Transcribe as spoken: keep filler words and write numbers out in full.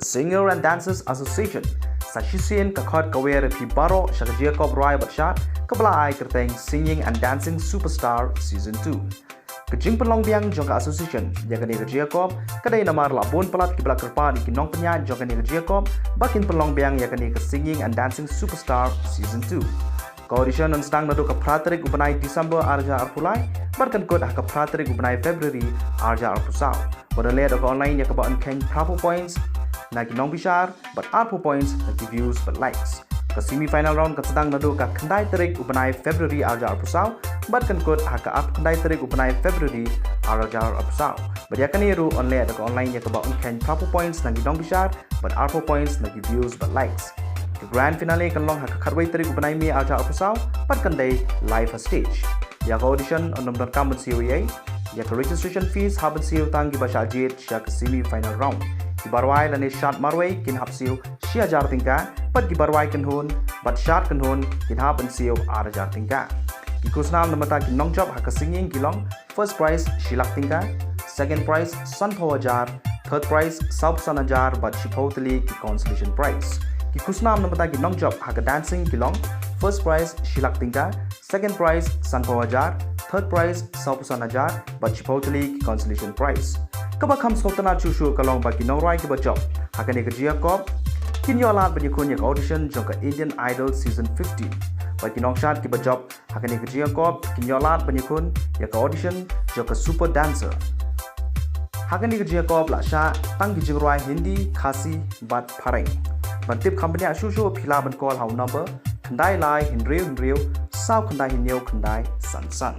Singer and Dancers Association sa shisien ka khot ka wer ïa phi baroh sha ka jingïakob rwai bad shad kaba la ai kyrteng Singing and Dancing Superstar Season two. Ka jingpynlong biang jong ka association ïa kane ka jingïakob ka dei namar la bun palat kiba la kyrpad ïa ki nongpynïaid jong kane ka jingïakob ba kin pynlong biang ïa kane ka Singing and Dancing Superstar Season two. Ka audition yn sdang naduh ka phra tarik u bnai December ar hajar arphew lai bad kan kut ha ka phra tarik u bnai February ar hajar arphew saw. Bad yn leh da ka online ïa kaba yn kheiñ phra phew points na ki nongbishar bad arphew points na ki views bad likes. Ka semi final round kan sdang naduh ka khyndai tarik u bnai February ar hajar arphew saw bad kan kut ha ka arphew khyndai tarik u bnai February ar hajar arphew saw. Bad ïa kane ruh yn leh da ka online ïa kaba yn kheiñ phra phew points na ki nongbishar bad arphew points na ki views bad likes. Ka grand finale kan long ha ka khatwei tarik u bnai May ar hajar arphew saw bad kan dei live ha stage. Ïa ka audition yn ym donkam ban siew ei ei. Ïa ka registration fees hap ban siew tang kiba shah jied sha ka semi final round. Kiba rwai lane shad marwei kin hap siew shi hajar tyngka bad kiba rwai kynhun bad shad kynhun kin hap ban siew ar hajar tyngka. Ki khusnam namar ki nongjop ha ka singing ki long: first prize shi lak tyngka, second prize sanphew hajar, third prize sawphew san hajar bad shiphew tylli ki consolation prize. Ki khusnam namar ki nongjop ha ka dancing ki long: first prize shi lak tyngka, second prize sanphew hajar, third prize sawphew san hajar bad shiphew tylli ki consolation prize. Kaba kham sngewtynnat shuh shuh ka long ba ki nongrwai kiba jop ha kane ka jingïakob kin ïoh lad ban ïakhun ïa ka audition jong ka Indian Idol Season fifteen. Bad ki nongshad kiba jop ha kane ka jingïakob kin ïoh lad ban ïakhun ïa ka audition jong ka Super Dancer. Ha kane ka jingïakob la shah tang ki jingrwai Hindi, Khasi bad Phareng. Ban tip kham bniah shuh shuh phi lah ban call ha u number khyndai lai hynriew hynriew saw khyndai hynñiew khyndai san san.